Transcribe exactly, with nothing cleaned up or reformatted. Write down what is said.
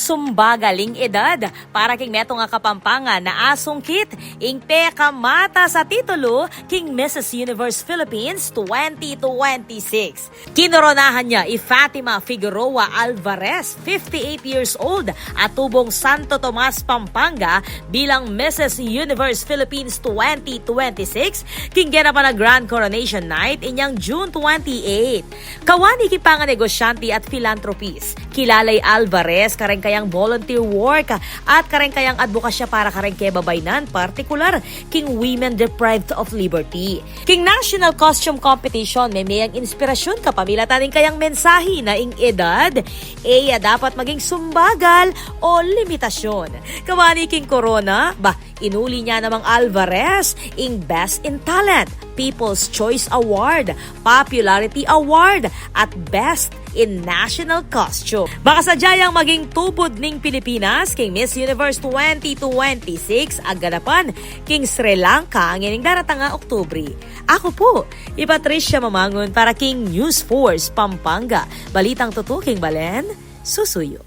Sumbagal ing edad para king metung a Kapampangan a asungkit ing pekamatas a titulu king Missus Universe Philippines twenty twenty-six. Kinoronahan na i Fatima Figueroa Alvarez, fifty-eight years old, a tubong Santo Tomas, Pampanga, bilang Missus Universe Philippines twenty twenty-six king ginapan a Grand Coronation Night inyang June twenty-eight. Kawani king panganegosyante at philanthropist, kilala i Alvarez kareng kayang volunteer work at kareng kayang adbokasya para kareng kebabainan, partikular king women deprived of liberty. King National Costume Competition, meme yang inspirasyon kapamilatan ning kayang mensahe na ing edad e ya dapat maging sumbagal o limitasyun. Kawani king Corona, ba, inuli na namang Alvarez ing Best in Talent, People's Choice Award, Popularity Award, at Best in National Costume. Baka sadya yang maging tubud ning Pilipinas king Miss Universe twenty twenty-six a ganapan king Sri Lanka ngening daratang a Oktubre. Aku pu i Patricia Mamangun para king News Force Pampanga. Balitang tutu king balen, susuyu.